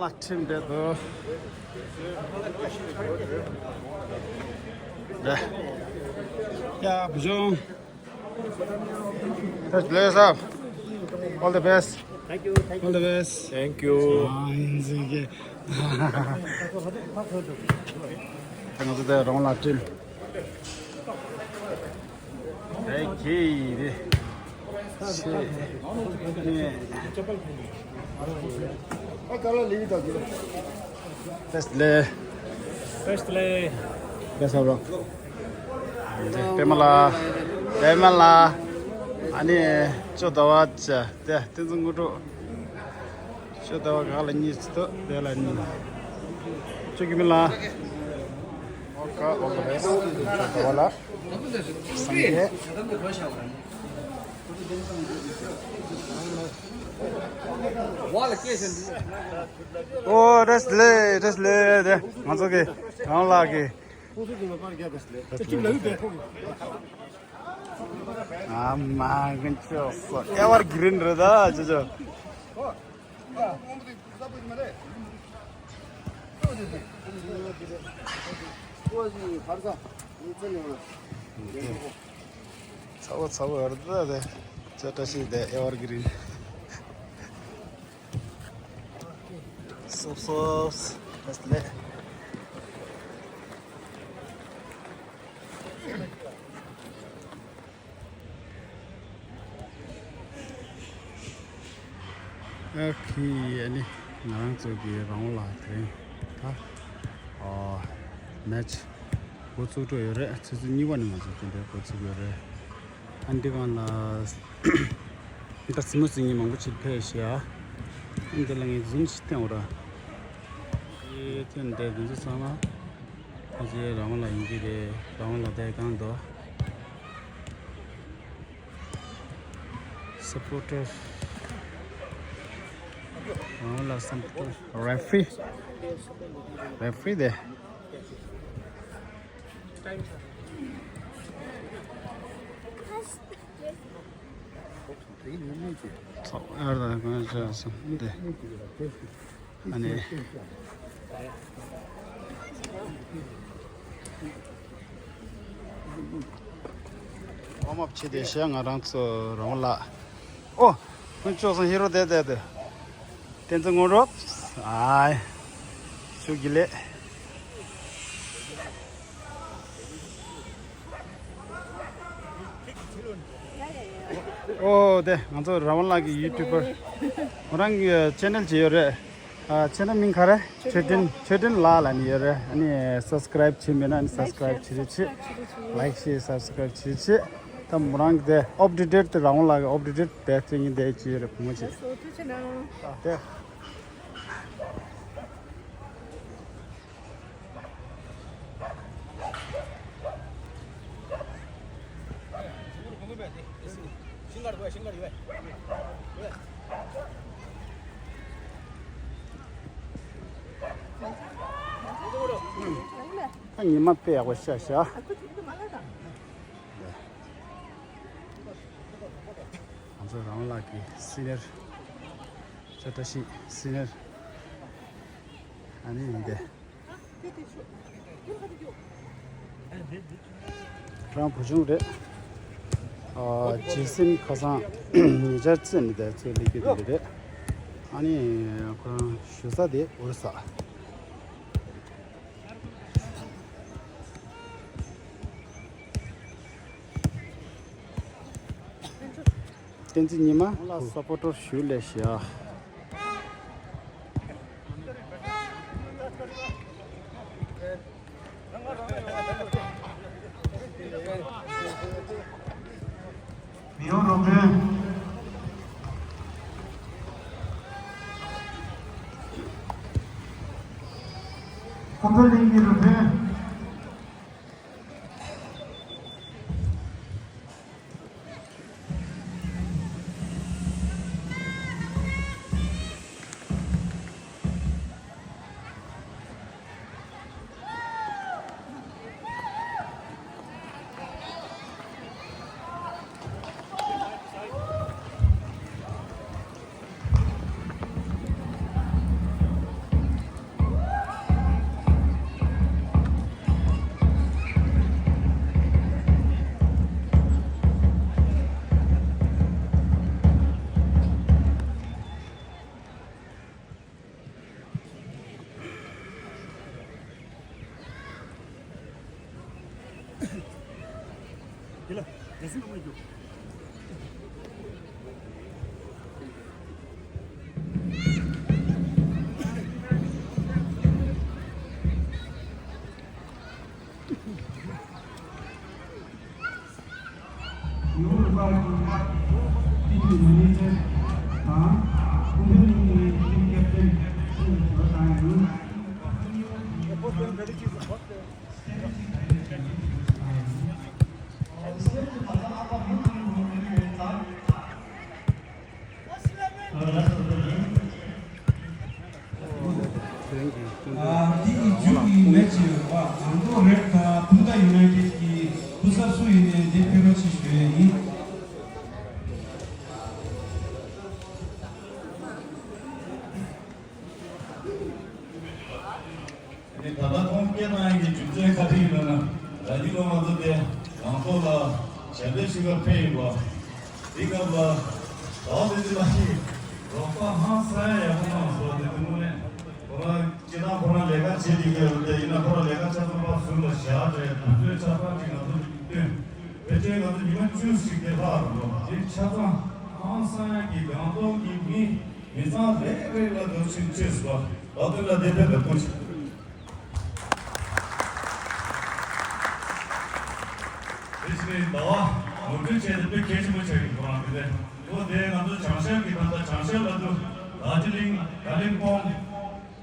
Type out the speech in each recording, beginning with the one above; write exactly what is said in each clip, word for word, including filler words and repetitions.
ལ་ཁྲིམས་འདྲེ་དོ། འདྲེ། ཡ་བུ་ཆུང་། Best, bless up. All the best. Thank you, thank you. All the best. Thank you. ཨ་ཡིན་ཟིག་གི། ད་ང་ཚོ་དེ་རོང་ལ་ཁྲིམས། ཨེ་ཁེ་རེད། ཆེ། ནས། Best ལེ། Best ལེ། Best of luck. པད་མ་ལགས། པད་མ་ལགས། ཨ་ནི་ཅོ་ཟླ་བ་ཅ་དེ་བསྟན་འཛིན་དངོས་གྲུབ། ཅོ་ཟླ་བ་ག་ལ་གཉིས་ཚུད་དེ་ལ་གཉིས། ཅོ་གི་མི་ལ། ཨོ་ཀ་ཨོ་ཀ་རེད། ཅོ་ཟླ་བ་ལ། སངས་རྒྱས། ཨོ་རེས་ལེ་རེས་ལེ་དེ་ང་ཚོ་གི་རང་ལགས་ཀྱི། ཨ་མ་ཀུན་ཆོག་སོ་ཨེ་ཝར་གི་རིན་རེད་ད་ཅོ་ཅོ། ཚ་བོ་ཚ་བོ་ཨར་ད་དེ་ཅོ་བཀྲ་ཤིས་དེ་ཨེ་ཝར་གི་རིན། སོབ་སོབ་ལེ། ཨ་ཁི་ཨ་ནི་ང་རང་ཚོ་གི་རང་ལ་དེ་རིང་ད་ཨ་མེ་ཆི་འགོ་ཚུགས་འགྲོ་ཡོད་རེད། ཆུ་ཚོད་གཉིས་པ་ནས་ང་ཚོ་དེ་འདྲའི་འགོ་ཚུགས་ཡོད་རེད། ཨ་འདི་གང་ལ་ད་སི་མོ་སི་ཉི་མང་པོ་ཞིག་ཕེབས་ཤག་ཨ་འདི་ལ་ངས་ཛུམ་ཞིག་བསྟན་འོ་ར། ཨེ་ཐོན་འདི་དེ་ཚོ་ཚང་མ་ཨ་ཅེ་རང་ལ་ཡིན་གྱི་རེད། རང་ལ་བསྡད་གང་འདུག Supporter. All are supporter. Referee. Referee there. So, are the guys there? ཨ་ནི། ཝརམ་ཨབ་བྱས་ཏེ་བཞག་ང་རང་ཚོ་རོང་ལ། ཨོ། ཁོང་ཅོག་སང་ཧི་རོ་དེ་དེ་དེ། བསྟན་འཛིན་དངོས་གྲུབ། ཨའི། ཤུགས་ཀྱི་ལས། ཨོ་དེ་ང་ཚོ་ར་བ་ལགས་ཀྱི་ཡུ་ཊུབ་པར། ཁོ་རང་གི་ཆེ་ནལ་ཅིག་ཡོད་རེད། ཨ་ཆེ་ནལ་མིང་ག་རེ། ཆོས་སྒྲོན། ཆོས་སྒྲོན་ལགས་ལབ་ནི་ཡོད་རེད། ཨ་ནི་སབ་སི་ཀ་རའིབ་བྱས་མེད་ན་ཨ་ནི་སབ་སི་ཀ་རའིབ་བྱེད་རེ་ཆེ། ལའིག་ཤེར་སབ་སི་ཀ་རའིབ་བྱེད་རེ་ཆེ། ད་མོ་རང་གི་དེ་ཨབ་ཌེ་ཊེཌ་དེ་ར་བ་ལགས་ཀྱི་ཨབ་ཌེ་ཊེཌ་དེ་བྱེད་ཀྱི་དེ་ཅི་ཡོད་རེད་བུ་མོ་ཆེ། དེ། ད་ཉི་མ་དཔེ་ཡག་པོ་ཤར་ཤག་ང་ཚོ་རང་ལགས་ཀྱི་སི་ནི་ཡར། ཅོ་བཀྲ་ཤིས་སི་ནི་ཡར། ཨ་ནི་ཡིན་ཏེ། ཁོ་རང་བུ་ཆུང་རེད། ཨ་རྗེས་ཟིན་ཁ་སང་ཉེ་ཆར་རྩེད་ནས་དེ་ཚོ་སླེབས་རྒྱུ་དེ་འདྲ་རེད། ཨ་ནི་ཁོ་རང་བཞུགས་ས་དེ་ཨོ་རི་ས། བསྟན་འཛིན་ཉི་མ་ལ་སབ་པོར་ཊར་ཞུ་ལས་ཤག་མི་ཡོང་རོགས་ཕན། ཁོ་པའི་གླིང་གི་རོགས་ཕན། ཡོ་རོབ་པ་གི་ཊིམ་གྱི་མེ་ནེ་ཇར་དང་ཀུན་ཕན་གླིང་གི་ཊིམ་ཀེབ་ཏེན་ཐུགས་ཞུ་བ་བཏང་ཡོད། འདི་ཡི་མཇུག་གི་མེ་ཆི་ཡོད་པ་ནང་ཐོག་རེད་ད་ཕུ་ཐ་ཡུ་ནའི་ཏེད་ཀྱི་ཕུ་གསར་སུ་ཡིན་ནའི་འདི་ཕེབས་རོགས་ཞེས་ཞུ་ཡས་ཡིན། ད་ལྟ་ཁོང་སྐད་བཏང་ཡས་ཀྱི་རྒྱུ་མཚན་ག་རེ་ཡིན་ལབ་ན། ད་རྒྱུན་ལ་ང་ཚོ་དེ་ང་ཚོ་ལ་ཞལ་འདེབས་ཞུ་གར་ཕེབས་ཡིན་པ། དེ་སྐབས་ལ་ཟླ་བ་བདུན་ཅུ་ལ་ཡི་རོགས་པ་ཧང་སང་ཡག་པོ་གནང་སོང་། དེ་དུས་ནས་ཁོ་རང་སྤྱིར་བཏང་ཁོ་རང་ལས་ཀ་བྱེད་བསྡད་ཀྱི་ཡོད་རེད། དེ་ཡིན་ན་ཁོ་རང་ལས་ཀ་ཆ་ཚང་ཕར་ཟུར་ལ་བཞག་བྱས་དུས་ཚོད་ཆ་ཚང་ཅིག་ང་ཚོ་ལ་བཏོན། ཕལ་ཆེར་ང་ཚོ་ཉི་མ་བཅུ་ཞིག་དེ་ལྷག་རེད་པ། དེ་ཆ་ཚང་ཧང་སང་ཡག་གི་སྒང་ཏོག་གི་མི་མི་ཚང་རེ་རེ་ལ་འདོད་ཆེན་ཆེ་སོང་། ད་དུང་ལ་དེ་ཕེབས་པའི་སྐུ་མཁྱེན། དེ་བཞིན་ཟླ་བ་ངོ་སྤྲོད་བྱས་ཏེ་དཔེ་གལ་ཆེན་པོ་ཆགས་ཀྱི་ཁོ་རང་དེ་རེད། ཁོ་དེ་ང་ཚོ་བྱང་ཤར་གྱི་ད་ལྟ་བྱང་ཤར་ལ་དུ་དར་ཇི་ལིང་ཀ་ལིམ་པོང་།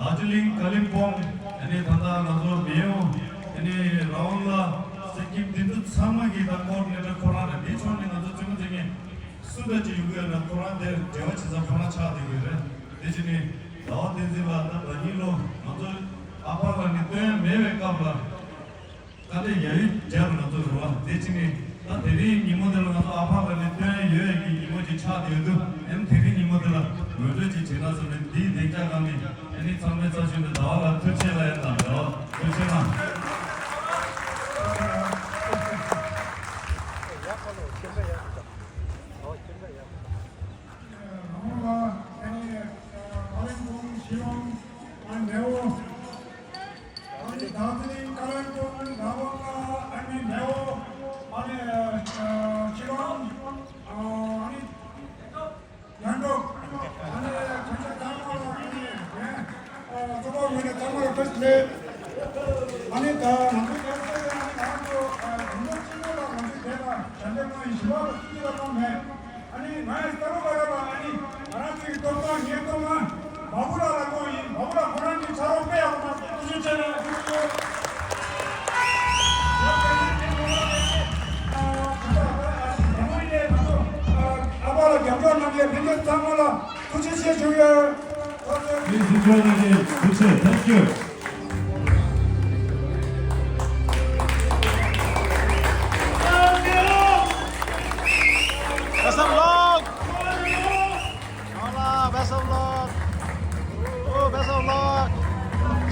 དར་ཇི་ལིང་ཀ་ལིམ་པོང་། ཨ་ནི་ད་ལྟ་ང་ཚོ་མེའོ། ཨ་ནི་ར་ཝང་ལ། སི་ཀིམ་འདི་ཚོ་ཚང་མ་གི་ད་ཀོ་ཌི་ནེ་ཊར་ཁོ་རང་རེད། དེ་ཕྱོགས་ནས་ང་ཚོ་རྩེད་མོ་རྩེ་མཁན་སུ་འདྲ་ཅིག་ཡོང་གི་ཡོད་ན་ཁོ་རང་དེར་འབྲེལ་བ་བྱེད་ས་ཁོ་རང་ཆགས་བསྡད་ཀྱི་ཡོད་རེད། དེ་བྱས་ནས་ཟླ་བ་བསྟན་འཛིན་ལགས་ད་ད་ཉིན་ལོ་ང་ཚོ་ཨ་ཕ་ལགས་ནས་སྟོན་ཡ་མེད་པའི་སྐབས་ལ། དཀའ་ལས་ཡག་ཡོད་རྒྱབ་ང་ཚོ་རེད་པ། དེ་ཕྱིན་ནས་ད་དེ་རིང་ཉིན་མོ་འདི་ལ་ང་ཚོ་ཨ་ཕ་ལགས་ནས་སྟོན་ཡོད་ཀྱི་ཉིན་མོ་ཅིག་ཆགས་བསྡད་ཡོད་དུས། ཨེམ་དེ་རིང་ཉིན་མོ་འདི་ལ་ངོ་སྤྲོད་ཅིག་བྱེད་ན་བསམ་ནས་འདིའི་སྡིངས་ཆ་སྒང་ནས་ཨ་ནི་ཚང་མའི་རྩ་ཆེན་དུ་ཟླ་བ་ལ་ཐུགས་རྗེ་ཆེ་ལ་ཡང་དང་ཟླ་བ་ཐུགས་རྗེ་ཆེ་གནང་། ཨ་ནི་དར་ཇི་ལིང་ཀ་ལིམ་པོང་ར་ཝང་ཨ་ནི་མེའོ། ཨ་ནི་ཨ་ཅི་ལོང་ཨ་ནི་ཡང་ཏོག་ཨ་ནི་ཁྱེད་ཚང་མ་ལ་ཨ་ནི་ཨ་ཚོགས་པ་ངོས་ནས་ཚང་མ་ལ་བཀྲ་ཤིས་བདེ་ལེགས། ཨ་ནི་ད་ང་ཚོ་རྒྱལ་ས་ཨ་ནི་ང་ཚོ་ཨ་དུང་ཕྱུར་ཆེན་པོ་ལ་ང་ཚོ་དེ་ལ་ཞལ་འདེབས་གནང་ཡིན་ཞུ་བ་ལ་སུ་ཅི་ལ་གཏོང་མེད། ཨ་ནི་ང་ཡི་ལྟ་བུ་བ་ར་ལ་ཨ་ནི་ང་རང་ཚོའི་སྟོབས་དང་ངའི་སྟོབས་ང་མ་བུ་ར་ལ་གོ་ཡིན། མ་བུ་ར་ཁོ་རང་གི་ཕྱག་རོགས་དཔེ་ཡག་པོ་གནང་སོང་། ཐུགས་རྗེ་ཆེ་གནང་། ཐུགས་རྗེ་ཆེ། ཨ་བ་ལ་རྒྱབ་སྐྱོར་གནང་མཁན་ལྷན་རྒྱས་ཚང་མ་ལ་ཐུགས་རྗེ་ཆེ་ཞུ་ཡོད། Please join again. ཐུགས་རྗེ་ཆེ། Thank you. Best of luck. Hola, best of luck. Oh, best of luck.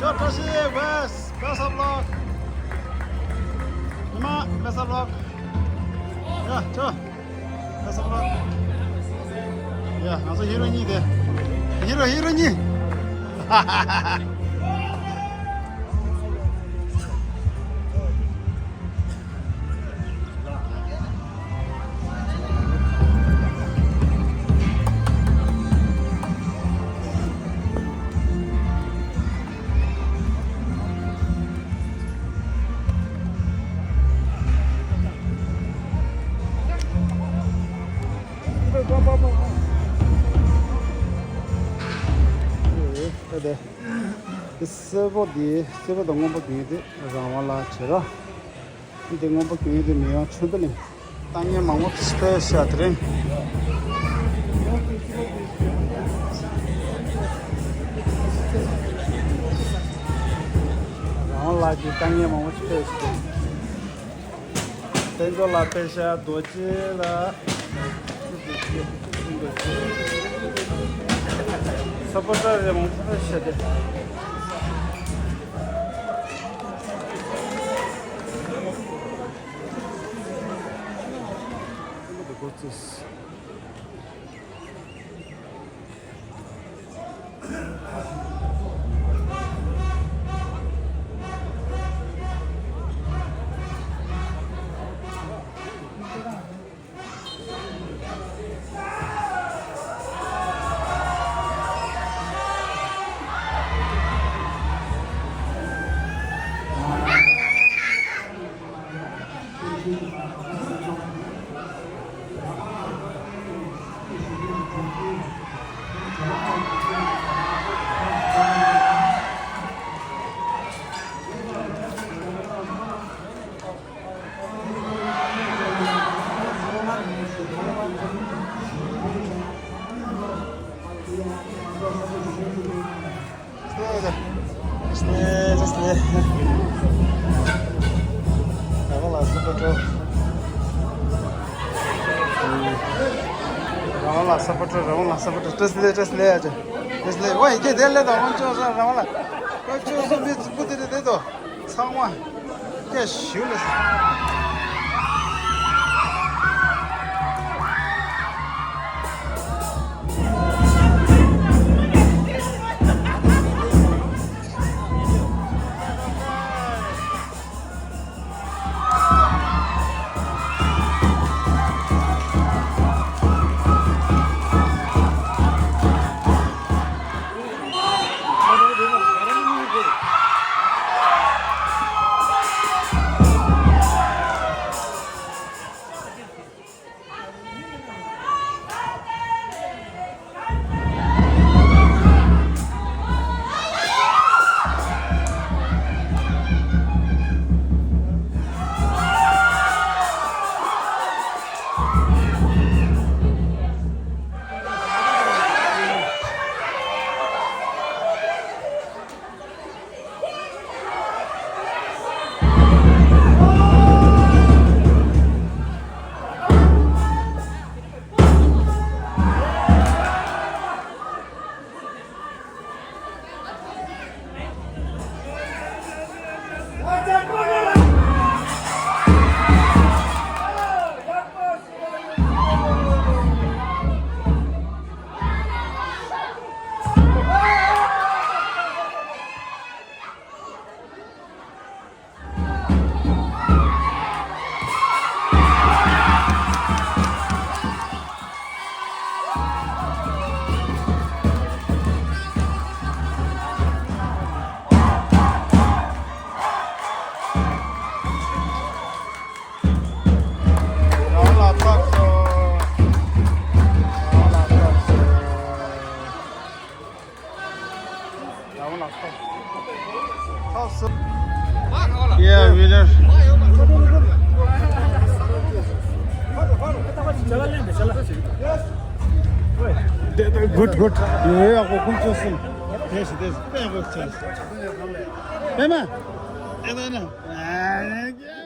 Cho Toshi, best, best of luck. Ima, best of luck. Yeah, cho. Best of luck. Yeah, ང་ཚོ་ཧི་རོ་གཉིས་དེ། ཧི་རོ་ཧི་རོ་གཉིས། ཨེ་དེ། དེ་སེར་པོ་དེ་སེར་པོ་དང་སྔོན་པོ་གྱོན་ཡོད་དེ་རང་དབང་ལ་བྱེད་ར། དེ་སྔོན་པོ་གྱོན་ཡོད་དེ་མི་ཡོང་ཆུ་འདི་ནི་ལྟ་ངན་མང་པོ་སྤེལ་ཤ་དེ་རིང་། རང་དབང་ལ་གྱི་ལྟ་ངན་མང་པོ་སྤེལ་ཤ། དཔལ་འབྱོར་ལ་ཕེབས་ཤག་རྡོ་རྗེ་ལ། སུ་རྡོ་རྗེ། སུ་རྡོ་རྗེ། སུ་པོ་ཊར་རེ་མོ་ཕེབས་ཤག་དེ། རང་ལ་སུ་པར་ཊར། རང་ལ་སུ་པར་ཊར། རང་ལ་སུ་པར་ཊར། བཀྲ་ཤིས་བདེ་ལེགས། བཀྲ་ཤིས་བདེ་ལེགས། བཀྲ་ཤིས་བདེ་ལེགས། ཨོ་ཡ་ཀྱེ་དེ་ལེ་དང་ཁོང་ཚོ་རང་ལ་ཁོ་ཚོ་མི་རྫིག་པོ་དེ་རེད་དེ་དོ། ཚང་མ་སྐད་ཞུ་ལ། རང་ལ་ཕག་སོ། རང་ལ་ཕག་སོ། རང་ལ་ཕག་སོ། Yeah, winner. Good, good. ཡོད་ཡག་པོ་ཁོང་ཚོ་གསུམ། དེ་ཞིག་དེ་ཞིག་དཔེ་ཡག་པོ་བྱས། དཔེ་མ། དེ་ལྟ་ན།